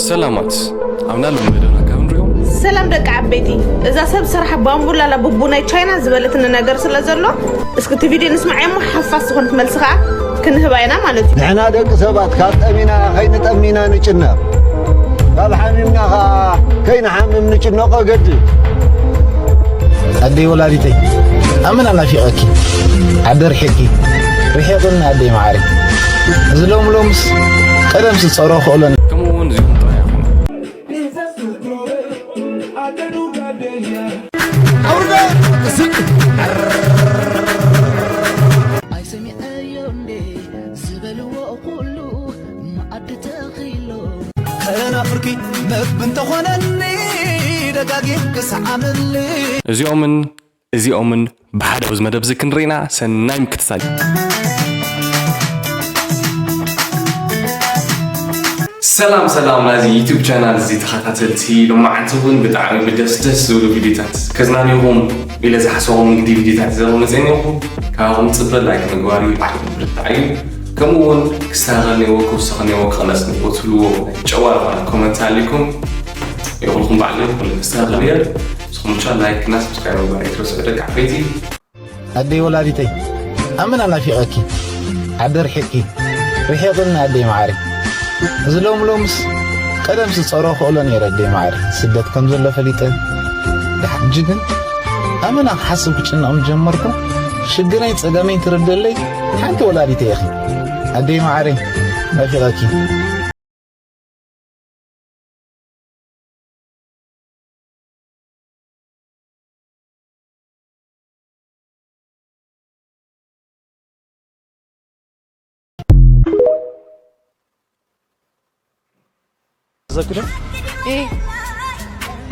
ሰላማት ኣብና ሎም መደብና ካብ ንሪኦም። ሰላም ደቂ ዓበይቲ፣ እዛ ሰብ ስራሕ ባምቡላላ ቡቡ ናይ ቻይና ዝበለትኒ ነገር ስለ ዘሎ፣ እስኪ እቲ ቪድዮ ንስማዕ እሞ ሓፋስ ዝኾነት መልሲ ከዓ ክንህባ ኢና ማለት እዩ። ንሕና ደቂ ሰባት ካብ ጠሚና ከይንጠሚና ንጭነቕ፣ ካብ ሓሚምና ከዓ ከይንሓምም ንጭነቕ። ገድል። ኣደይ ወላዲተይ ኣመና ናፊቐኪ፣ ዓዲ ርሒቕኪ ርሒቕና ኣደይ መዓረይ። እዚ ሎም ሎምስ ቀደምሲ ጸሮ ክእሎን። ከምኡ እውን እዚኹም ጥራይ ኣይኮኑን። ኣይሰሚዐዮ እንዴ ዝበልዎ ኩሉ መኣዲ ተኺሎ። ከናፍርኪ መግቢ እንተኾነኒ ደጋጊም ክሰዓመኒ። እዚኦምን እዚኦምን ብሓደ ኣብዚ መደብ እዚ ክንርኢና ሰናይ ምክትታል። ሰላም ሰላም ናዚ ዩቱብ ቻናል እዚ ተኸታተልቲ፣ ሎማዓንቲ እውን ብጣዕሚ ብደስ ደስ ዝብሉ ቪዲዮታት ከዝናንየኹም ኢለ ዝሓሰቦም እንግዲ ቪዲዮታት ዘመ መፅእኒኹም። ካባኹም ፅበ ላይክ ምግባር እዩ፣ ባዕልኩም ብርታዕ እዩ። ከምኡ እውን ክስተኻኸል ነይዎ ክውሰኽ ነይዎ ክቕነስ ነይዎ ትብልዎ ጨዋ ዝኾነ ኮመንት ኣሊኩም ይኹልኩም ባዕሉ ኩሉ ክስተኻኸል እየ። ንስኹም ብቻ ላይክ እና ሰብስክራይብ ምግባር ኣይትረስዑ ደቂ ዓበይቲ። ኣደይ ወላዲተይ ኣመና ናፊቐኪ፣ ዓዲ ርሒቕኪ ርሒቕና ኣደይ መዓረይ። እዚ ሎም ሎምስ ቀደምሲ ጸሮ ክእሎ ነይረ ኣደይ መዓረይ። ስደት ከም ዘሎ ፈሊጠ፣ ድሓር ሕጂ ግን ኣመና ክሓስብ ክጭነቕ ምስ ጀመርኩ፣ ሽግረይን ጸገመይን ትርደለይ ሓንቲ ወላዲተይ ኢኺ ኣደይ መዓረይ፣ ናፊቐኪ። ዘክረ? ኤ፣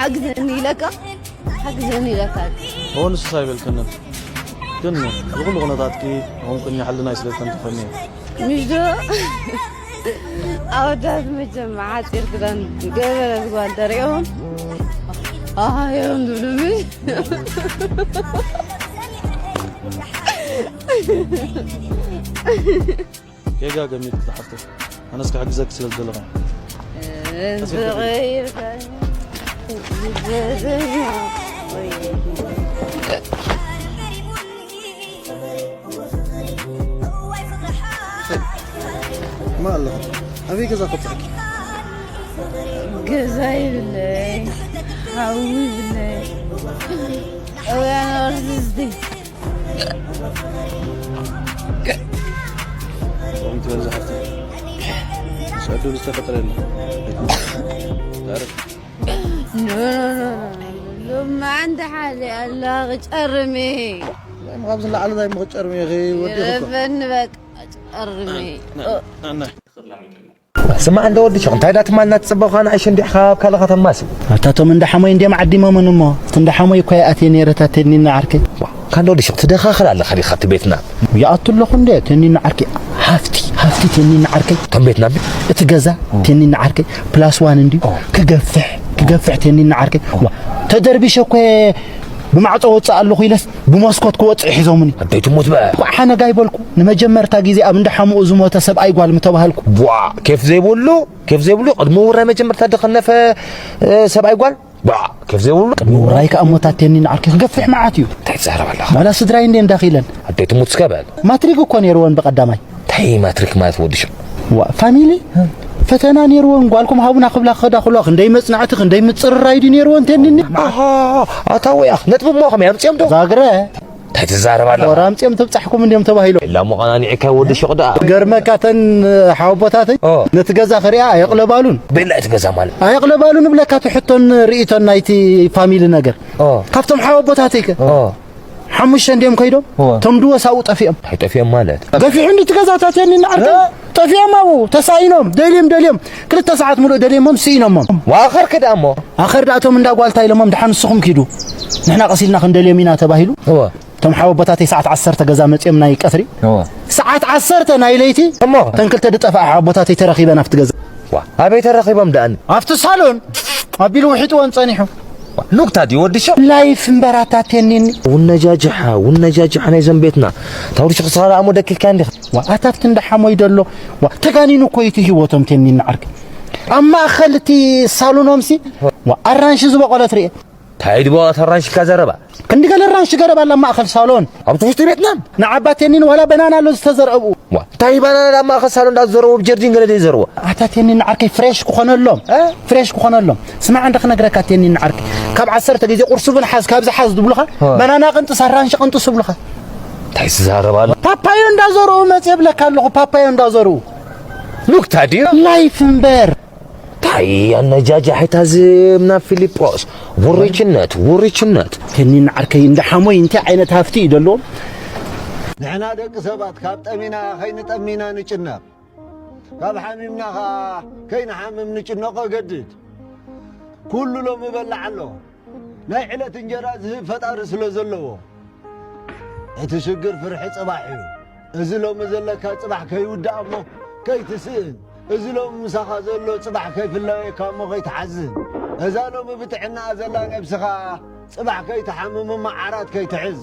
ሓግዘኒ ኢለካ፣ ሓግዘኒ ኢለካ። ኦ፣ ንሱስ ኣይበልከንን። ግን ዝኹሉ ኩነታትኪ፣ ኦም ቅድሚ ሕልናይ ስለ ዝተንክፈኒ እዩ። ምሽ ዶ? ኣወዳት መቸም ሓፂር ክዳን ገበረት ጓል ተሪኦም፣ ኣሃዮም ዝብሉ ምሽ? ጌጋ ገሚት ክትሓፍቶ። ኣነስ ክሕግዘኪ ስለ ዝደለኹ። እ፣ ዝቐይር ከ-፣ ማ ኣለኹ? ኣበይ ገዛ ከብፅሐኪ? ገዛ ይብለይ፣ ሓዊ ይብለይ። እውያን ወርዝዝቲ። ጾም ትበል ዝሓፍቲ። ምስ ዕድሉ ዝተፈጠረ የለን። ዛረብ። ኖ፣ ኖ፣ ኖ፣ ኖ፣ ኖ። ሎማዓንቲ ሓደ ኣላ ክጨርሚ። ናይ ምኻብ ዝለዓለ ናይ ምኽጨርሚ ኢኺ ወዲኹ እኮ። ይረፈኒ በቃ ጨርሚ። ና፣ ና፣ ና። ስማዕ እንደ ወዲ ሸቕ፣ እንታይ ዳ ትማልና ትጽበኻ ንኣይሽ እንዲሕ ካብ ካልኻ ተማሲ? ኣታ ቶም እንዳ ሓሞይ እንዲም ዓዲሞምን እሞ፣ እቲ እንዳ ሓሞይ እኮ ይኣትየ ነይረ፣ እታ ቴኒና ዓርከይ። ዋ፣ ካን ወዲ ሸቕ፣ ትደኻኽር ኣለኻ ዲኻ እቲ ቤትና? ይኣቱ ኣለኹ እንደ ቴኒና ዓርከይ፣ ሃፍቲ፣ ሃፍቲ ቴኒና ዓርከይ። ከም ቤትና? እቲ ገዛ ኦ። ቴኒና ዓርከይ፣ ፕላስ ዋን እንዲ፣ ኦ። ክገፍሕ፣ ክገፍሕ ቴኒና ዓርከይ። ኦ። ዋ፣ ተደርቢሸ እኮ ብማዕጾ ወጽእ ኣለኹ ኢለስ ብመስኮት ክወጽእ ሒዞምኒ። ኣደይ ትሙት በ። ኳዕ ሓነጋ ይበልኩ። ንመጀመርታ ግዜ ኣብ እንዳ ሓሙኡ ዝሞተ ሰብኣይ ጓል ምተባህልኩ። ቧ፣ ኬፍ ዘይብሉ፣ ኬፍ ዘይብሉ፣ ቅድሚ ውራይ መጀመርታ ዝኸነፈ፣ እ፣ ሰብኣይ ጓል። ቧ፣ ኬፍ ዘይብሉ፣ ቅድሚ ውራይ ከኣ ሞታት ቴኒን ዓርኪ ክገፍሕ መዓት እዩ። እንታይ ትዛረብ ኣለኻ? ዋላ ስድራይ እንዴ እንዳኺለን። ኣደይ ትሙት እስከ በል። ማትሪክ እኮ ነይርወን ብቐዳማይ። እንታይ ማትሪክ ማለት ወዲ ሸቕ? ዋ፣ ፋሚሊ? ፈተና ነይርወን፣ ጓልኩም ሃቡና ክብላ ክኸዳ ክብላ፣ ክንደይ መጽናዕቲ፣ ክንደይ ምጽርራይ ድዩ ነይርወን ቴኒኒ? ኣሃ፣ ኣታ ወያኽ፣ ነጥቢ እሞ ከመይ ኣምጺኦም ዶ? ዛግረ። እንታይ ትዛረብ ኣለኻ? ወራ ኣምጺኦም ተብጻሕኩም እንዲዮም ተባሂሎም። ኢላ እሞ ቐናኒዕካ ወዲ ሸቕ ደኣ። ገርመካ፣ እተን ሓወቦታተይ ኦ። ነቲ ገዛ ክሪኣ ኣየቕለባሉን። ቤላ እቲ ገዛ ማለት? ኣየቕለባሉን እብለካ፣ እቲ ሕቶን ርእይቶን ናይቲ ፋሚሊ ነገር። ኦ። ካብቶም ሓወቦታተይ ከ? ኦ። ሓሙሽተ እንዲዮም ከይዶም? እወ። እቶም ድወስ ኣብኡ ጠፊኦም። እንታይ ጠፊኦም ማለት? ገፊሑ እንዲ እቲ ገዛታት የኒ ንዓርከይ። እ? ጠፊኦም ኣብኡ፣ ተሳኢኖም፣ ደልዮም፣ ደልዮም። ክልተ ሰዓት ሙሉእ ደልዮሞም፣ ስኢኖሞም። ወኣኸር ከ ደኣ እሞ? ኣኸር ደኣ እቶም እንዳ ጓልታ ኢሎሞም፣ ደሓን ንስኹም ኪዱ። ንሕና ቀስ ኢልና ክንደልዮም ኢና ተባሂሉ። እወ። እቶም ሓወቦታተይ ሰዓት ዓሰርተ ገዛ መጺኦም ናይ ቀትሪ። እወ። ሰዓት ዓሰርተ ናይ ለይቲ እሞ? እተን ክልተ ዝጠፍኣ ሓወቦታተይ ተረኺበን ኣብቲ ገዛ። ዋ፣ ኣበይ ተረኺቦም ደኣኒ? ኣብቲ ሳሎን ኣቢሉ ውሒጥወን ጸኒሑ። ዋ፣ ኑክታ ድዩ ወዲ ሸቕ? ላይፍ እምበር ኣታ ቴኒኒ። ውነጃጅሓ፣ ውነጃጅሓ ናይ ዘንቤትና። ታውሪ ሸቕ ስኻ ደኣ እሞ ደኪልካ እንዲኻ። ዋ፣ ኣታ ኣብቲ እንዳ ሓሞይ ደሎ። ዋ፣ ተጋኒኑ እኮ እዩ እቲ ህይወቶም ቴኒኒ ዓርከይ። ኣብ ማእኸል እቲ ሳሎኖምሲ ኣራንሺ ዝበቖለት ርኤ። እንታይ ድበቐት ኣራንሺ ኢልካ ዘረባ? ክንዲ ገለ ኣራንሺ ገረባ ኣላ ኣብ ማእኸል ሳሎን። ኣብቲ ውሽጢ ቤትና? ንዓባ ቴኒን ዋላ በናና ኣሎ ዝተዘርአ ብኡ። ዋ፣ እንታይ ባናና ኣብ ማእኸል ሳሎን እንዳዘረዎ ብጀርዲን ገለ ደይ ዘረዎ? ኣታ ቴኒን ዓርከይ ፍሬሽ ክኾነሎም። እ? ፍሬሽ ክኾነሎም። ስማዕ እንደ ክነግረካ ቴኒን ዓርከይ። ካብ ዓሰርተ ግዜ ቁርሲ እውን ሓዝ፣ ካብዚ ሓዝ ዝብሉኻ፣ እ። በናና ቅንጥስ፣ ኣራንሺ ቅንጥስ ይብሉኻ። እንታይ ትዛረብ ኣሎ? ፓፓዮ እንዳዘርኡ መጽእ የብለካ ኣለኹ፣ ፓፓዮ እንዳዘርኡ። ኑክታ ድዩ? ላይፍ እምበር። እንታይ ኣነጃጃሒታ ዝምና ፊሊጶስ? ውርችነት፣ ውርችነት። ከኒን ዓርከይ እንዳ ሓሞይ እንታይ ዓይነት ሃፍቲ እዩ ደሎ? ንሕና ደቂ ሰባት ካብ ጠሚና ከይንጠሚና ንጭነቕ፣ ካብ ሓሚምና ኸኣ ከይንሓምም ንጭነቕ ኣገድድ። ኩሉ ሎሚ በላዕ ኣሎ። ናይ ዕለት እንጀራ ዝህብ ፈጣሪ ስለ ዘለዎ፣ እቲ ሽግር ፍርሒ ጽባሕ እዩ። እዚ ሎሚ ዘለካ ጽባሕ ከይውዳእ እሞ ከይትስእን፣ እዚ ሎሚ ምሳኻ ዘሎ ጽባሕ ከይፍለየካ እሞ ከይትሓዝን፣ እዛ ሎሚ ብጥዕናኣ ዘላ ነብስኻ ጽባሕ ከይትሓምም እሞ ዓራት ከይትሕዝ፣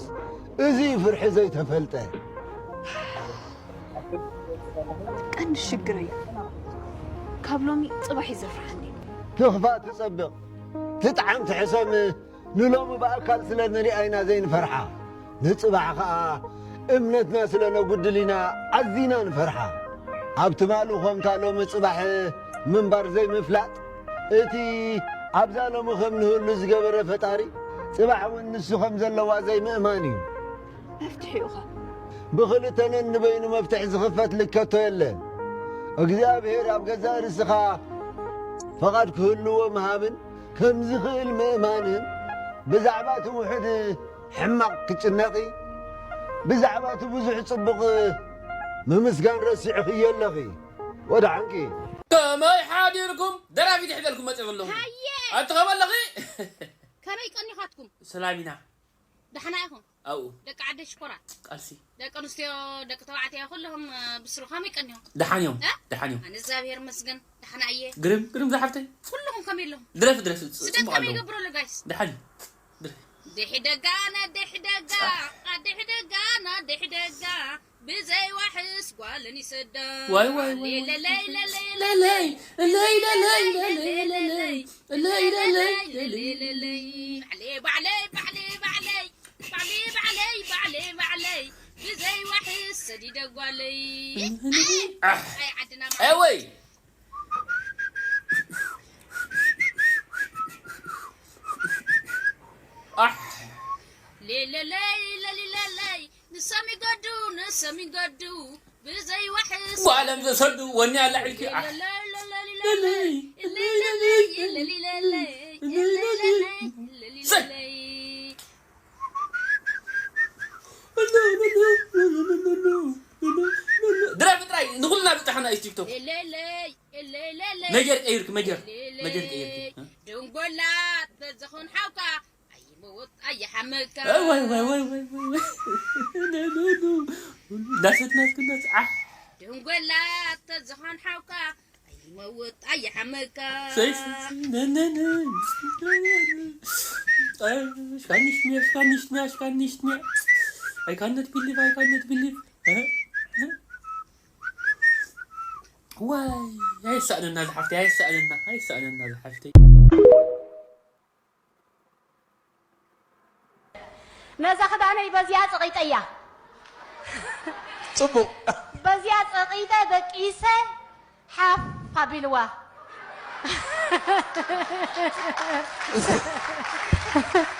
እዚ እዩ ፍርሒ ዘይተፈልጠ። ቀንዲ ሽግረይ ካብ ሎሚ ጽባሕ እዩ ዘፍርሓኒ። ትኽፋእ ትጸብቕ፣ ትጥዓም ትሕሰም፣ ንሎሚ ብኣካል ስለ ንሪኣ ኢና ዘይንፈርሓ፣ ንጽባሕ ኸኣ እምነትና ስለ ነጉድል ኢና ኣዚና ንፈርሓ። ኣብ ትማሊ ኾንካ ሎሚ ጽባሕ ምንባር ዘይምፍላጥ፣ እቲ ኣብዛ ሎሚ ከም ንህሉ ዝገበረ ፈጣሪ፣ ጽባሕ እውን ንሱ ከም ዘለዋ ዘይምእማን እዩ። መፍትሒኡኸ? ብኽልተ ነንበይኑ መፍትሒ ዝኽፈት ልከቶ የለን። እግዚኣብሔር ኣብ ገዛእ ርእስኻ ፈቓድ ክህልዎ ምሃብን ከም ዝኽእል ምእማንን ብዛዕባ እቲ ውሑድ ሕማቕ ክጭነቒ ብዛዕባ እቲ ብዙሕ ጽቡቕ ምምስጋን ረሲዕኽዮ ኣለኺ። ወድሓንኪ። ከመይ ሓዲርኩም? ደራፊት ይሕዘልኩም መፅእ ኣለኹ። ኣቲ ኸም ኣለኺ? ከመይ ቀኒኻትኩም? ሰላም ኢና። ደሕና ኢኹም? ኣብኡ ደቂ ዓደይ ሽኮራት፣ ቃልሲ ደቂ ኣንስትዮ፣ ደቂ ተባዕትዮ ኩልኹም ብስሩ ከመይ ቀኒኹም? ደሓን እዮም። እ? ደሓን እዮም። ኣነ እግዚኣብሔር ይመስገን ደሕና እየ። ግርም ግርም ዝሓፍተይ። ኩልኹም ከመይ ኣለኹም? ድረፊ ድረፊ ስደት ጽቡቕ ከመይ ኣለኹም። ይገብሩ ኣሎ ጋይስ? ደሓን እዩ። ድረፊ ድሕደጋ ነድሕደጋ ኣድሕደጋ ነድሕደጋ ብዘይ ዋሕስ ጓልን ይሰዳ ዋይ ዋይ ዋይ ዋይ። ለለይ ለለይ ለለይ ለለይ ለለይ ለለይ ለለይ ለለይ ለለይ ለለይ ለለይ ባዕለይ ባዕለይ ባዕለይ ባዕለይ ባዕለይ ባዕለይ ባዕለይ ባዕለይ ብዘይ ዋሕስ ሰዲደ ጓለይ ኣይ ዓድና ኤወይ ኣሕ ሌለለይ ለሊለለይ ንሰሚገዱ ንሰሚገዱ ብዘይ ዋሕስ ጓለም ዘሰዱ ወኒ ኣላዒልኪ ኣሕ ድራፊ ጥራይ ንኩልና ብጣሕና እዩ ቲክቶክ መጀር ቀይርክ መጀር መጀር ቀይርክ ደንጎላ ተዘኾን ሓውካ ኣይመወጥ ኣይሓመካ ዳሰትና ስክነት ዓሕ ደንጎላ ተዘኾን ሓውካ ኣይመወጥ ኣይሓመካ Skanishnia, skanishnia, skanishnia. I cannot believe, I cannot believe. ዋይ ኣይሳእነና ዝሓፍተይ ኣይሳእነና ኣይሳእነና ዝሓፍተይ ነዛ ክዳነይ በዚኣ ጸቒጠያ። ጽቡቕ። በዚኣ ጸቒጠ ደቂሰ ሓፍ ኣቢልዋ።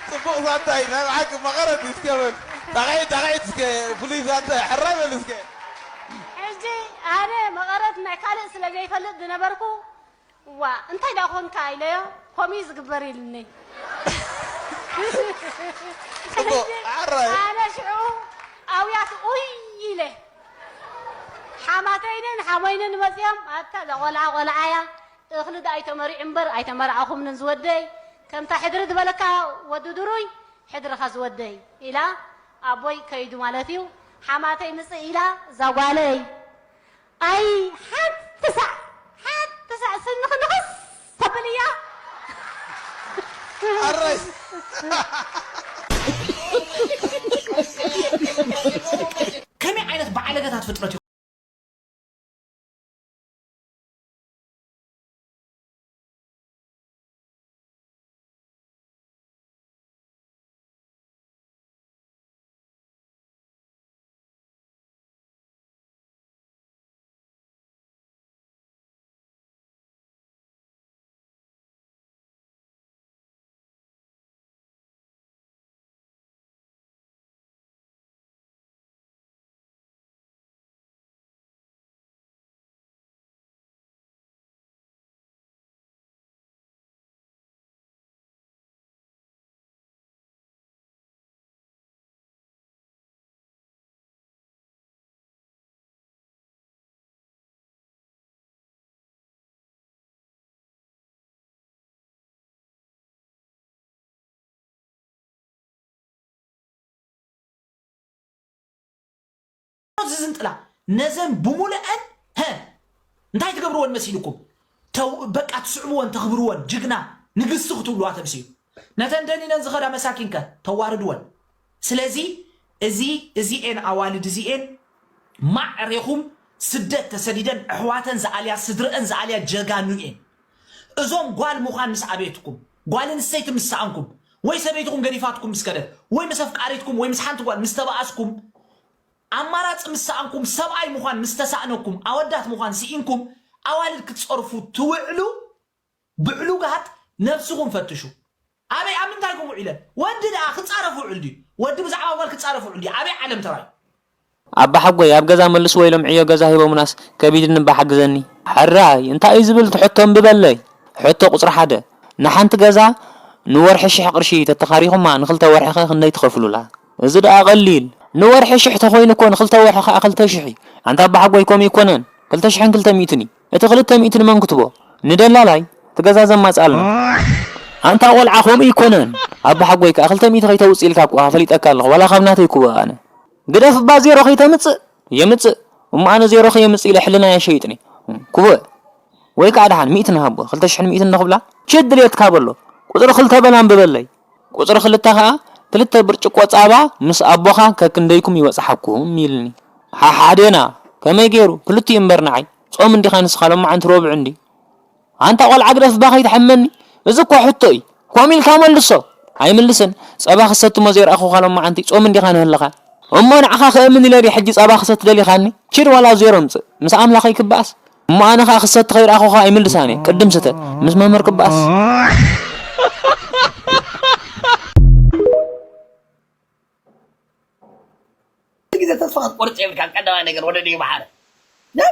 ጽቡቕ ዛንታ እዩ ናይ ብሓቂ መቐረት እዩ እስከ በል ጣቕዒት ጣቕዒት እስከ ፍሉይ ዛንታ እዩ ሕራይ በል እስከ ሕጂ ኣነ መቐረት ናይ ካልእ ስለ ዘይፈልጥ ዝነበርኩ እዋ እንታይ ደኣ ኾንካ ኢለዮ ከምኡ እዩ ዝግበር ኢሉኒ ጽቡቕ ዓራይ ኣነ ሽዑ ኣውያት ኡይ ኢለ ሓማተይንን ሓሞይንን መፅዮም ኣብታ እዛ ቆልዓ ቆልዓ እያ እኽሊ ዶ ኣይተመሪዑ እምበር ኣይተመርዓኹምንን ዝወደይ ከምታ ሕድሪ ዝበለካ ወዲ ድሩይ ሕድርኻ ዝወደይ ኢላ ኣቦይ ከይዱ ማለት እዩ ሓማተይ ምፅእ ኢላ እዛ ጓለይ ኣይ ሓንቲ ሳዕ ሓንቲ ሳዕ ስንኺ ንኽስ ተብል እያ ኣረይ ከመይ ዓይነት በዓለገታት ፍጥረት እዩ ዝንጥላ ነዘን ብሙሉአን፣ ሀ፣ እንታይ ትገብርወን መሲልኩም? ተው፣ በቃ ትስዕብወን፣ ተኽብርወን፣ ጅግና፣ ንግስቲ ክትብልዋ ተምስዩ። ነተን ደኒነን ዝኸዳ መሳኪንከ ተዋርድወን። ስለዚ እዚ፣ እዚኤን ኣዋልድ እዚኤን ማዕሬኹም ስደት ተሰዲደን ኣሕዋተን ዝኣልያ፣ ስድረአን ዝኣልያ ጀጋኑ እየን። እዞም ጓል ምዃን ምስ ኣበየትኩም፣ ጓል ኣንስተይቲ ምስ ሰኣንኩም፣ ወይ ሰበይትኹም ገዲፋትኩም ምስ ከደት፣ ወይ ምስ ኣፍቃሪትኩም ወይ ምስ ሓንቲ ጓል ምስ ተባኣስኩም፣ ኣማራጺ ምስ ሰኣንኩም፣ ሰብኣይ ምዃን ምስ ተሳእነኩም፣ ኣወዳት ምዃን ስኢንኩም፣ ኣዋልድ ክትጸርፉ ትውዕሉ፣ ብዕሉጋት ነብስኹም ፈትሹ። ኣበይ፣ ኣብ ምንታይ ኢኹም ውዒለን? ወዲ ደኣ ክጻረፍ ውዕል ድዩ? ወዲ ብዛዕባ ጓል ክጻረፍ ውዕል ድዩ? ኣበይ ዓለም ተራዩ? ኣባ ሓጎይ ኣብ ገዛ መልስዎ ኢሎም ዕዮ ገዛ ሂቦሙናስ ከቢድኒ እባ ሓግዘኒ። ሕራይ እንታይ እዩ ዝብል ትሕቶ እምቢ በለይ። ሕቶ ቁጽሪ ሓደ፣ ንሓንቲ ገዛ ንወርሒ ሽሕ ቅርሺ ተተኻሪኹማ ንኽልተ ወርሒ ኸ ክንደይ ትኸፍሉላ? እዚ ደኣ ቀሊል። ንወርሒ ሽሕ ተኾይኑ እኮ ንኽልተ ወርሒ ኸኣ ክልተ ሽሕ እዩ። ኣንታ ኣባ ሓጎይ ከምኡ ኣይኮነን። ክልተ ሽሕን ክልተ ሚእትን እዩ። እቲ ክልተ ሚእቲ ንመን ክትቦ? ንደላላይ፣ እቲ ገዛ ዘማጽኣልና። ኣንታ ቆልዓ ከምኡ ኣይኮነን። ኣባ ሓጎይ ከኣ ክልተ ሚእቲ ከይተውጽእ ኢልካ እኮ ፈሊጠካ ኣለኹ። ዋላ ካብ ናተይ ክቡእ ኣነ። ግደፍ እባ ዜሮ ከይተምጽእ። የምጽእ። እሞ ኣነ ዜሮ ከየምጽእ ኢለ ሕልናይ ኣይሸይጥን እየ። ክቡእ። ወይ ከኣ ደሓን ሚእቲ ንሃቦ። ክልተ ሽሕን ሚእትን ንኽብላ። ችድ ድልየትካ በሎ። ቁጽሪ ክልተ በል ኣንብበለይ። ቁጽሪ ክልተ ከኣ ክልተ ብርጭቆ ጻባ ምስ ኣቦኻ ከክንደይኩም ይበጽሓኩም ኢልኒ። ሓሓዴና፣ ከመይ ገይሩ? ክልቲኡ እምበር ንዓይ። ጾም እንዲኻ ንስኻ ሎማዓንቲ ሮብዕ እንዲ። ኣንታ ቆልዓ ግደፍ እባ ከይትሓመኒ። እዚ እኮ ሕቶ እዩ። ከምኡ ኢልካ መልሶ። ኣይምልስን። ጸባ ክሰቲ እሞ ዘይረኣኹኻ ሎማዓንቲ ጾም እንዲኻ ንህለኻ። እሞ ንዓኻ ከእምን ኢለ ድየ ሕጂ ጸባ ክሰቲ ደሊኻኒ? ኪድ ዋላ ዜሮ ምጽእ። ምስ ኣምላኸይ ክበኣስ። እሞ ኣነ ኸኣ ክሰቲ ከይረኣኹኻ ኣይምልሳን እየ። ቅድም ስተ። ምስ መምህር ክበኣስ። ግዜ ተስፋ ክትቆርጽ የብልካን። ቀዳማይ ነገር ወደ ዲዩ መሓረ።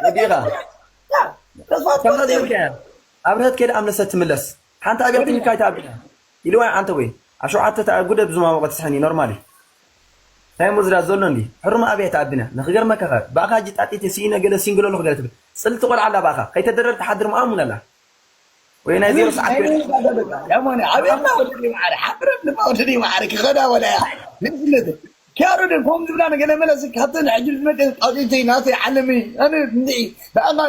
ወዲኻ። ያ፣ ተስፋ ከምዛ ክትቆርጽ የብልካን። ዝበልካያ፣ ኣብርሀት ከይዳ ኣምለሰት ትምለስ። ሓንቲ ኣብያ ትንካ ኣይትኣብያ። ኢልዋ ኣንተ ወይ፣ ኣብ ሸውዓተ ተኣ ጉደ ብዙ ማሞቐ ትስሕኒ፣ ኖርማል እዩ። እንታይ እሞ ዝዳ ዘሎ እንዲ? ሕሩም ኣብያ ኣይትኣብና። ንኽገርመካ ኸ፣ ብኣኻ ሕጂ ጣጢት ስኢነ ገለ ሲንግል ኣለኹ ገለ ትብል። ጽልቲ ቆልዓ ኣላ ብኣኻ። ከይተደረር ትሓድር ምኣሙን ኣላ። ወይ ናይ ዜሮ ሰዓት ናይ ዜሮ ሰዓት። ያማነ፣ ኣቤት፣ ወዲ ማዕረ፣ ሓብረ፣ ወዲ ማዕረ፣ ክኸዳ ወላ እያ። ንእስነት። ኪያሮ ደን፣ ኮም ዝብላ ነገለ መለስ፣ ካብተን ሕጂ ዝመጽእ ጣውዒተይ፣ ናተይ፣ ዓለመይ፣ ኣነ እንዲዒ፣ ብኣኻ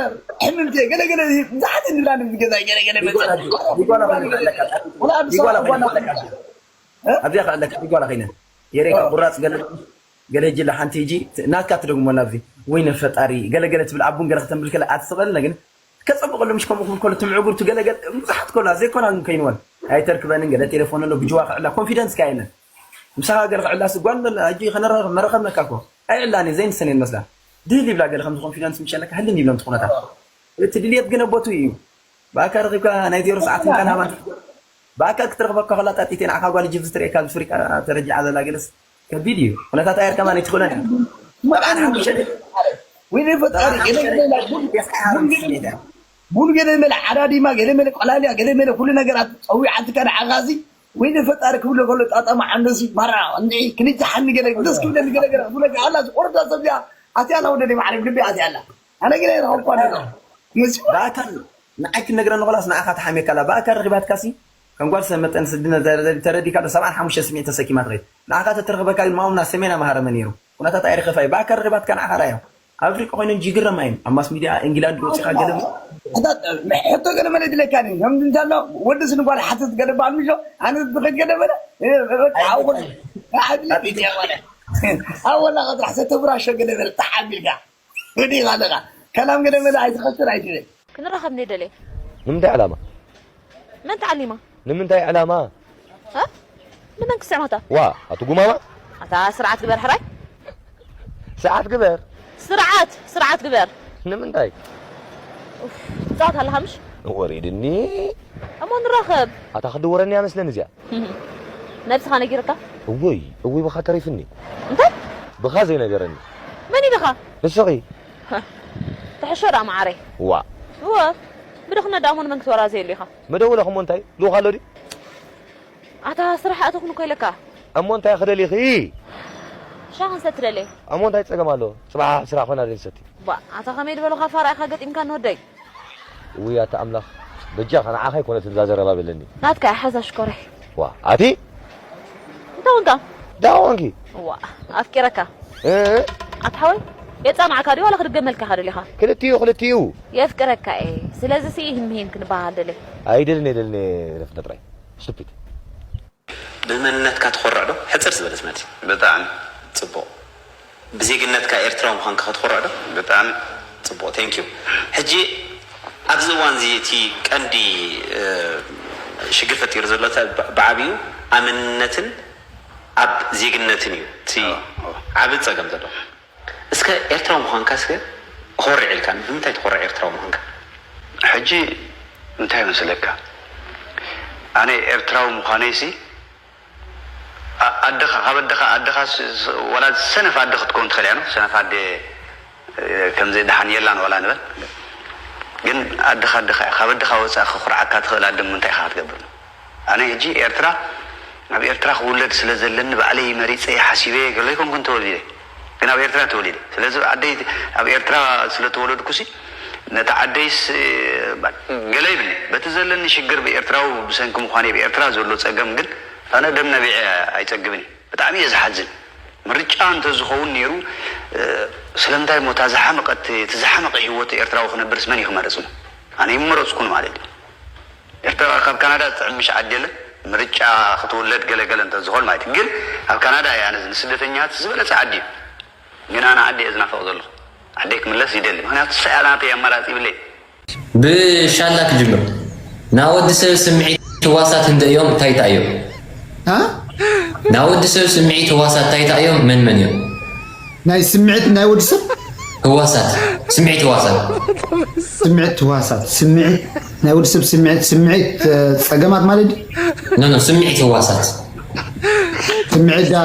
ሕምምተይ፣ ገለ ገለ፣ ብዙሓት ዝብላ ንብዚ ገዛ፣ ገለ ገለ መጸ። ይጓላ፣ ይጓላ፣ ይጓላ፣ ወላ ኣብ ይጓላ፣ ሰዓት ይጓላ፣ ይጓላ። እ? ኣብዚኣ ከ ኣለካ፣ ይጓላ ኸይነ። የሬካ፣ እ። ቁራጽ ገለ፣ ገለ ጅላ ሓንቲ ሂጂ፣ ናትካ ትደግሞ ናብዚ። ወይነ ፈጣሪ፣ ገለ ገለ ትብል፣ ኣቡን ገለ ከተንብል ከለ ኣትስቐል፣ ግን ከጸብቐሉ ምሽ ከምኡ ክብል ከሎ፣ ትምዕጉርቱ ገለ ገለ፣ ብዙሓት ከሎ፣ ዘይኮና ግን ከይንወን። ኣይተርክበንን፣ ገለ ቴሌፎን ኣሎ፣ ብጅዋ ክዕላ፣ ኮንፊደንስ ከ የለን። ምሳኻ ገለ ክዕላ፣ ስ-፣ ጓል መለ-፣ ሕጂ ከነራኸብ፣ መረኸብነካ እኮ። ኣይዕላን እዩ፣ ዘይንሰን እየን መስላ። ድህል ይብላ ገለ ከምዚ ኮንፊደንስ ምሽ ኣለካ፣ ህልን ይብለን ትኹነታት። እቲ ድልየት ግን ኣቦቱ እዩ። ብኣካ ረኺብካ ናይ ዜሮ ሰዓት እንካን ሃባን ብኣካ ክትረኽበካ ከላ ጣጢቴ ንዓኻ ጓል ጅብዚ ትርእየካ ኣብዚ ፍሪቃ ተረጂዓ ዘላ ገለስ ከቢድ እዩ። ኩነታት ኣየር ከማን ኣይትኽእሎን እያ። መዓት ሓሙሽተ ወይኔ ፈጣሪ፣ ገለ ገለ ቡን፣ ቡን ገለ መለ ዓዳዲማ፣ ገለ መለ ቆላልያ፣ ገለ መለ ኩሉ ነገራት ጸዊዓትካ ንዓኻ እዚ፣ ወይኔ ፈጣሪ ክብሎ ከሎ ጣጣ መዓንደሲ ማራ፣ እንዲዒ ክንጂ ሓኒ ገለ ደስ ክብለኒ ገለ ገለ ክብለካ ኣላ፣ ዝቆርዳ ሰብ እዚኣ ኣትያ ኣላ፣ ወደደይ ማዕረግ ልቢ ኣትያ ኣላ። ኣነ ገለ ይረኸብኳ ኣለና። መሲዋ። ብኣካል ንዓይ ክትነግረኒ ከላስ ንዓኻ ተሓሚየካ ኣላ። ብኣካል ረኺባትካሲ ከም ጓል ሰብ መጠን ስድነ ተረዲካ ዶ ሰብዓን ሓሙሽተ ስሚዒት ተሰኪማ ትኸይድ። ንዓኻ ተትረኽበካ ግን ማኡምና ሰሜን ኣምሃረ መን ነይሩ? ኩነታት ኣይረኸፋይ። ብኣካል ረኺባትካ ንዓኻ ርኣዮ። ኣብ ኣፍሪቃ ኮይነን ጅግረማ እየን። ኣብ ማስ ሚድያ እንግላንድ ወፂኻ ገለ ሕቶ ገለ መለ ይድለካ ኒ። ከም እንታሎ ወዲ ስንጓል ሓተት ገለ በዓል ምሾ፣ ኣነ ዝኸድ ገለ በለ፣ እ፣ በቃ፣ ኣዎ፣ ኣይብለኝ፣ ይብለኝ፣ ኣዎ። ኣዎ፣ ወላ ቀጥራሕ ሰተብራሾ ገለ በለ፣ ተሓቢልካ። ወዲኻ ኣለኻ። ከላም ገለ መለ ኣይትኸስር ኣይትበል። ክንራኸብ እንደ ደልየ። ንምንታይ ዕላማ? መን ተዓሊማ? ንምንታይ ዕላማ? እ? ንመን ክስዕማታ? ዋ፣ ኣቲ ጉማማ? ኣታ ስርዓት ግበር ሕራይ። ስርዓት ግበር? ስርዓት፣ ስርዓት ግበር። ንምንታይ? ኡፍ፣ ትጻወት ኣለኻ ምሽ? ወሪድኒ። እሞ ንራኸብ። ኣታ ክድወረኒ እያ መስለኒ እዚኣ። ነብስኻ ነጊርካ? እወይ፣ እወይ፣ ብኻ ተሪፍኒ። እንታይ? ብኻ ዘይነገረኒ። መን ኢልኻ? ንስኺ። ትሕሾ ደኣ መዓረይ። ዋ። እወ፣ ብድኽነት ደኣ እሞ ንመን ክትወራዘየሉ ኢኻ? መደወለ እሞ እንታይ? ልኡኽ ኣሎ ድዩ? ኣታ ስራሕ ኣተኹን እኮ ኢለካ። እሞ እንታይ ክደሊኺ? ሻሂ ክንሰቲ ደልየ። እሞ እንታይ ጸገም ኣሎ? ጽባሕ ስራሕ ኮና ደልሰቲ። ባ፣ ኣታ ከመይ ዝበሉኻ ፋራ ኢኻ ገጢምካ ንወደይ? ውይ ኣታ ኣምላኽ፣ በጃኻ ንዓኻ ኣይኮነትን እዛ ዘረባ በለኒ። ናትካ እያ ሓዛ ሽኮረይ። ዋ፣ ኣቲ? እንታይ ኮንካ? ደኣ ኮንኪ? ዋ፣ ኣፍቂረካ። እ? ኣታ ሓወይ፣ የጻምዓካ ድዩ ዋላ ክድገመልካ ኢኻ ደሊኻ? ክልቲኡ ክልቲኡ። የፍቅረካ እየ። ስለዚ ሲ ይህን ምሂን ክንበሃል ደለ። ኣይደልን የደልን እየ ለፍነ ጥራይ። ስቱፒድ። ብመንነትካ ትኾርዕ ዶ? ሕጽር ዝበለት መልሲ። ብጣዕሚ። ጽቡቕ። ብዜግነትካ ኤርትራዊ ምዃንካ ክትኾርዕ ዶ? ብጣዕሚ። ጽቡቕ፣ thank you። ሕጂ ኣብዚ እዋን እዚ እቲ ቀንዲ ሽግር ፈጢሩ ዘሎ ብዓብዩ ኣብ መንነትን ኣብ ዜግነትን እዩ እቲ ዓቢ ጸገም ዘሎ። እስከ ኤርትራዊ ምዃንካ እስከ ኮርዕ ኢልካ፣ ብምንታይ ትኾርዕ ኤርትራዊ ምዃንካ? ሕጂ እንታይ መስለካ፣ ኣነ ኤርትራዊ ምዃነይሲ ኣደኻ ካብ ኣደኻ ኣደኻ ወላ ሰነፍ ኣደ ክትከውን ትኽእል እያ። ሰነፍ ኣደ ከምዚ ደሓን የላን ዋላ ንበል፣ ግን ኣደኻ ኣደኻ እያ። ካብ ኣደኻ ወፃእ ክኹርዓካ ትኽእል ኣደ ምንታይ ኢኻ ክትገብር? ኣነ ሕጂ ኤርትራ ኣብ ኤርትራ ክውለድ ስለ ዘለኒ ባዕለይ መሪፀ ሓሲበ ገለ ኣይኮንኩን ተወሊደ፣ ግን ኣብ ኤርትራ ተወሊደ። ስለዚ ዓደይ ኣብ ኤርትራ ስለ ተወለድኩሲ ነቲ ዓደይስ ገለ ይብልኒ። በቲ ዘለኒ ሽግር ብኤርትራዊ ብሰንኪ ምዃነይ ብኤርትራ ዘሎ ፀገም ግን ኣነ ደም ነቢዐ ኣይፀግብን እዩ። ብጣዕሚ እየ ዝሓዝን። ምርጫ እንተዝኸውን ነይሩ ስለምንታይ እሞ እታ ዝሓመቐት እቲ ዝሓመቐ ህይወት ኤርትራዊ ክነብርስ መን እዩ ክመርፅ? ኣነ ይመረፅኩን ማለት እዩ። ኤርትራ ካብ ካናዳ ዝጥዕም ምሽ ዓዲ የለን። ምርጫ ክትውለድ ገለገለ እንተዝኾን ማለት እዩ። ግን ኣብ ካናዳ እየ ኣነ ንስደተኛታት ዝበለፀ ዓዲ እዩ። ግን ኣነ ዓዲ እየ ዝናፈቕ ዘለኹ። ዓደይ ክምለስ ይደሊ። ምክንያቱ ንሳ እያ ናተይ ኣማራፂ ይብለይ። ብሻላ ክጅምር። ናይ ወዲ ሰብ ስምዒት ህዋሳት ህንደእዮም እንታይ እንታይ እዮም? ናይ ወዲ ሰብ ስምዒት ህዋሳት እንታይ እንታይ እዮም? መን መን እዮም? ናይ ስምዒት ናይ ወዲ ሰብ ህዋሳት ስምዒት ህዋሳት ስምዒት ህዋሳት ስምዒት ናይ ወዲ ሰብ ስምዒት ስምዒት ጸገማት ማለት ድዩ? ኖ ኖ ስምዒት ህዋሳት ስምዒት ዳ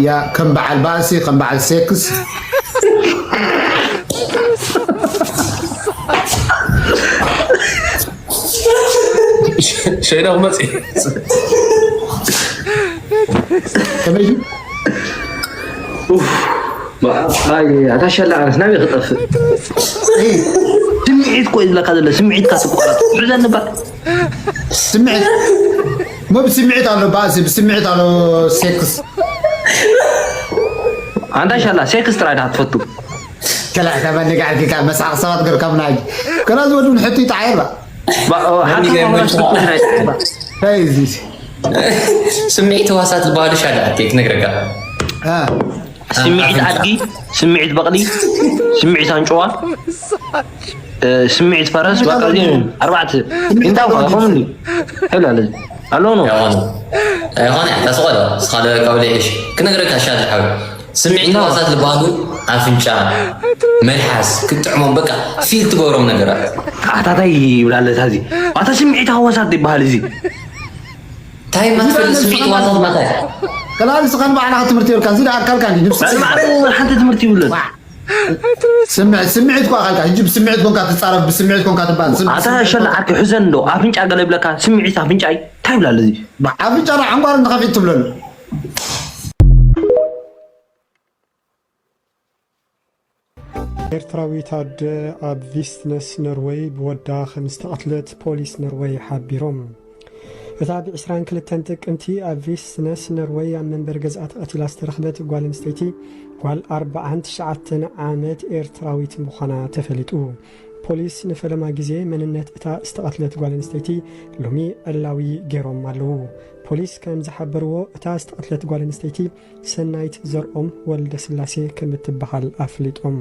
ያ ከም በዓል ባእሲ ከም በዓል ሴክስ ሸይዳ ክመጽእ ከመይ ኣታ ሸላ ኣነስ ናበይ ክጠፍእ? ስምዒት እኮ እዩ ዝብለካ ዘሎ ስምዒትካ ትቋረፅ። ሕዘኒ እባ። ስምዒት ሞ ብስምዒት ኣሎ ባእሲ ብስምዒት ኣሎ ሴክስ ኣንታ ሻላ ሴክስ ጥራይ ዳ ትፈቱ። ከላ ካብ ኣነጋዕርኪ ካብ መስሓቕ ሰባት ገርካምና ሕጂ ከላ ዝወዱ ንሕቱ ይጠዓየባ ስምዒት ህዋሳት ዝበሃሉ ሻዳ ኣቴ ክነግረካ ስምዒት ኣድጊ፣ ስምዒት በቕሊ፣ ስምዒት ኣንጭዋ፣ ስምዒት ፈረስ፣ በቃ እዚኦም እዮም ኣርባዕተ። እንታይ እኳ ይኸውን እንዲ? ሕል ኣለ ኣሎ ነው። ኣይኾነ፣ ኣይኾነ፣ ተስቆሎ፣ ስኻለ ካብ ዘይሕሽ። ክነግረካ ሻድ ሓዊ። ስምዒት ህዋሳት ዝበሃሉ ኣፍንጫ፣ መልሓስ፣ ክትጥዕሞም በቃ ፊል ትገብሮም ነገራት። ኣታታይ ይብላለ ታዚ። ኣታ ስምዒት ህዋሳት ይበሃል እዚ። እንታይ ማትፈልጥ ስምዒት ህዋሳት ማታይ? ከላል ስኻን ባዕላኻ ትምህርቲ ይብልካ እዚ ኣካልካ እንዲ ንብስ ባዕሉ ሓንቲ ትምህርቲ ይብለን። ስምዕ ስምዒት ኳ ካልካ ሕጂ ብስምዒት ኮንካ ትጻረፍ ብስምዒት ኮንካ ትባል ስምዕ ኣታ ሸላ ዓርኪ ሕዘን ዶ ኣፍንጫ ገለ ይብለካ ስምዒት ኣፍንጫ እንታይ ይብላል እዚ ኣፍንጫ ዶ ዓንጓር ንኸፊት ትብለሉ ኤርትራዊት ኣደ ኣብ ቪስትነስ ኖርወይ ብወዳ ከም ዝተቐትለት ፖሊስ ኖርወይ ሓቢሮም። እታ ብ ዕስራን ክልተን ጥቅምቲ ኣብ ቪስትነስ ኖርወይ ኣብ መንበሪ ገዝኣ ተቐቲላ ዝተረኽበት ጓል ኣንስተይቲ ጓል ኣርብዓን ትሽዓተን ዓመት ኤርትራዊት ምዃና ተፈሊጡ። ፖሊስ ንፈለማ ግዜ መንነት እታ ዝተቐትለት ጓል ኣንስተይቲ ሎሚ ዕላዊ ገይሮም ኣለዉ። ፖሊስ ከም ዝሓበርዎ እታ ዝተቐትለት ጓል ኣንስተይቲ ሰናይት ዘርኦም ወልደስላሴ ከም እትበሃል ኣፍሊጦም።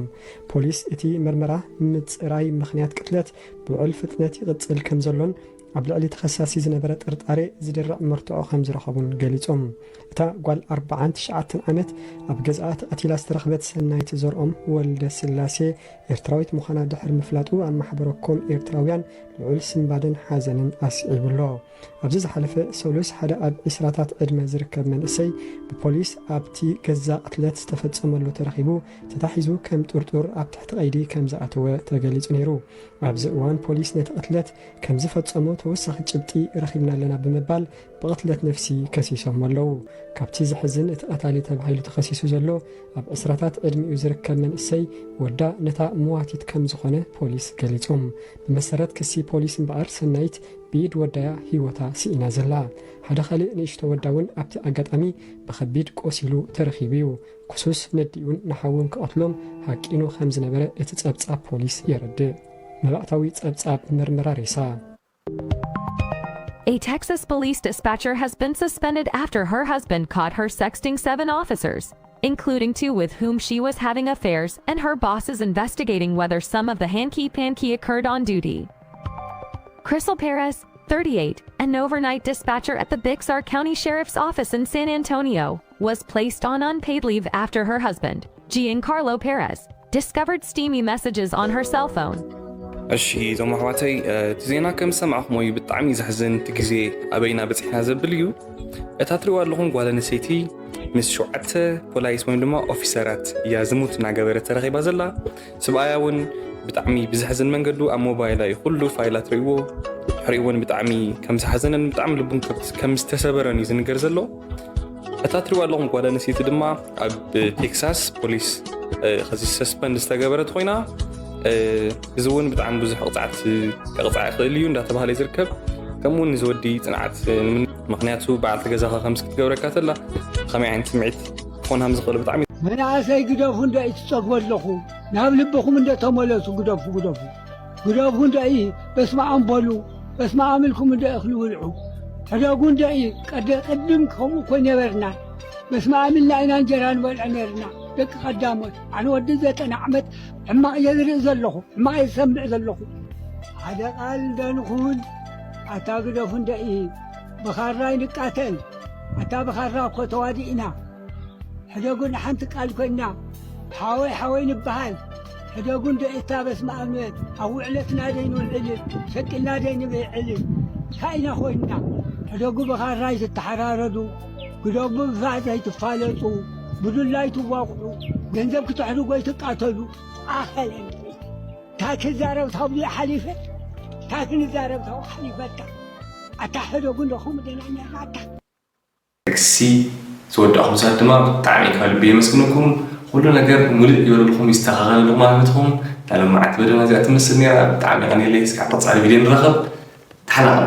ፖሊስ እቲ መርመራ ምጽራይ ምኽንያት ቅትለት ብውዕል ፍጥነት ይቕጽል ከም ዘሎን ኣብ ልዕሊ ተኸሳሲ ዝነበረ ጥርጣሬ ዝድርዕ መርትዖ ከም ዝረኸቡን ገሊጾም። እታ ጓል ኣርብዓን ትሽዓተን ዓመት ኣብ ገዝኣ ተቐቲላ ዝተረኽበት ሰናይት ዘርኦም ወልደስላሴ ኤርትራዊት ምዃና ድሕሪ ምፍላጡ ኣብ ማሕበረ ኮም ኤርትራውያን ልዑል ስንባደን ሓዘንን ኣስዒቡ ኣሎ። ኣብዚ ዝሓለፈ ሰሉስ ሓደ ኣብ ዒስራታት ዕድመ ዝርከብ መንእሰይ ብፖሊስ ኣብቲ ገዛ ቅትለት ዝተፈጸመሉ ተረኺቡ ተታሒዙ ከም ጥርጡር ኣብ ትሕቲ ቀይዲ ከም ዝኣተወ ተገሊጹ ነይሩ። ኣብዚ እዋን ፖሊስ ነቲ ቅትለት ከም ዝፈጸሞ ተወሳኺ ጭብጢ ረኺብና ኣለና ብምባል ብቕትለት ነፍሲ ከሲሶም ኣለዉ። ካብቲ ዘሕዝን፣ እቲ ቀታሊ ተባሂሉ ተኸሲሱ ዘሎ ኣብ ዕስራታት ዕድሚኡ ዝርከብ መንእሰይ ወዳ ነታ መዋቲት ከም ዝኾነ ፖሊስ ገሊጹ። ብመሰረት ክሲ ፖሊስ እምበኣር፣ ሰናይት ብኢድ ወዳያ ህይወታ ስኢና ዘላ። ሓደ ካልእ ንእሽቶ ወዳ እውን ኣብቲ ኣጋጣሚ ብኸቢድ ቆሲሉ ተረኺቡ እዩ። ክሱስ ነዲኡን ንሓውን ክቐትሎም ሃቂኑ ከም ዝነበረ እቲ ጸብጻብ ፖሊስ የረድእ። መባእታዊ ጸብጻብ መርመራ ሬሳ። A Texas police dispatcher has been suspended after her husband caught her sexting seven officers, including two with whom she was having affairs, and her boss is investigating whether some of the hanky panky occurred on duty. Crystal Perez, thirty-eight, an overnight dispatcher at the Bixar County Sheriff's Office in San Antonio, was placed on unpaid leave after her husband, Giancarlo Perez, discovered steamy messages on her cell phone. እሺ እዞም ኣሕዋተይ፣ እቲ ዜና ከም ዝሰማዕኹሞ እዩ። ብጣዕሚ ዘሕዝን፣ እቲ ግዜ ኣበይና በፂሕና ዘብል እዩ። እታ ትሪዋ ኣለኹም ጓል ኣንስተይቲ ምስ ሸውዓተ ፖላይስ ወይም ድማ ኦፊሰራት እያ ዝሙት እናገበረት ተረኺባ ዘላ። ስብኣያ እውን ብጣዕሚ ብዘሕዝን መንገዱ ኣብ ሞባይላ እዩ ኩሉ ፋይላት ርእይዎ። ድሕሪኡ እውን ብጣዕሚ ከም ዝሓዘነን ብጣዕሚ ልቡን ከም ዝተሰበረን እዩ ዝንገር ዘሎ። እታ ትሪዋ ኣለኹም ጓል ኣንስተይቲ ድማ ኣብ ቴክሳስ ፖሊስ ከዚ ሰስፐንድ ዝተገበረት ኮይና፣ እዚ እውን ብጣዕሚ ብዙሕ ቅፅዓት ከቕፃዕ ይኽእል እዩ እንዳተባሃለ ዝርከብ። ከምኡ እውን ንዝወዲ ፅንዓት፣ ምክንያቱ በዓልቲ ገዛኻ ከምዚ ክትገብረካ ተላ ከመይ ዓይነት ስምዒት ክኾን ከም ዝኽእል ብጣዕሚ መናእሰይ ግደፉ እንዶ እዩ ትፀግቡ ኣለኹ። ናብ ልብኹም እንዶ ተመለሱ። ግደፉ ግደፉ ግደፉ እንዶ እዩ። በስመ ኣም በሉ። በስመ ኣም ኢልኩም እንዶ እኽሊ ብልዑ። ሕደጉ እንዶ እዩ። ቀደ ቅድም ከምኡ እኮ ነበርና። በስመ ኣም ኢልና ኢና እንጀራ ንበልዖ ነርና። ደቂ ቀዳሞት ኣነ ወዲ ዘጠና ዓመት ሕማቕ እየ ዝርኢ ዘለኹ። ሕማቕ እየ ዝሰምዕ ዘለኹ። ሓደ ቃል እንዶ ንኹን ኣታ ግደፉ እንዶ እዩ። ብኻራ ይንቃተል። ኣታ ብኻራ እኮ ተዋዲእና። ሕደጉ ንሓንቲ ቃል ኮይና ሓወይ ሓወይ ንበሃል። ሕደጉ እንዶ እታ በስመ ኣብ ኣብ ውዕለትና ደይ ንውዕል ሸቂልና ደይ ንብዕል እንታይ ኢና ኮይንና። ሕደጉ ብኻራ ኣይትተሓራረዱ። ግደጉ ብፋዝ ኣይትፋለጡ። ብዱላ ኣይትዋቕዑ። ገንዘብ ክትሕድጉ ኣይትቃተሉ። ኣኸለን እንታይ ክዛረብ ታብሉ ሓሊፈ እንታይ ክንዛረብ ታብኡ ሓሊፈካ። ኣታ ሕደጉ እንዶ ከምኡ ደና ነርና ኣታ። ክሲ ዝወዳእኹም ሰባት ድማ ብጣዕሚ ካብ ልቢ የመስግነኩም። ኩሉ ነገር ሙልእ ይበለልኩም ይስተኻኸለልኩም ማለት ንትኹም። እታ ሎማዓንቲ መደብና እዚኣ ትመስል ነይራ። ብጣዕሚ የቐንየለይ። እስካዕ ቀፃሊ ቪድዮ ንራኸብ። ተሓናቐሉ።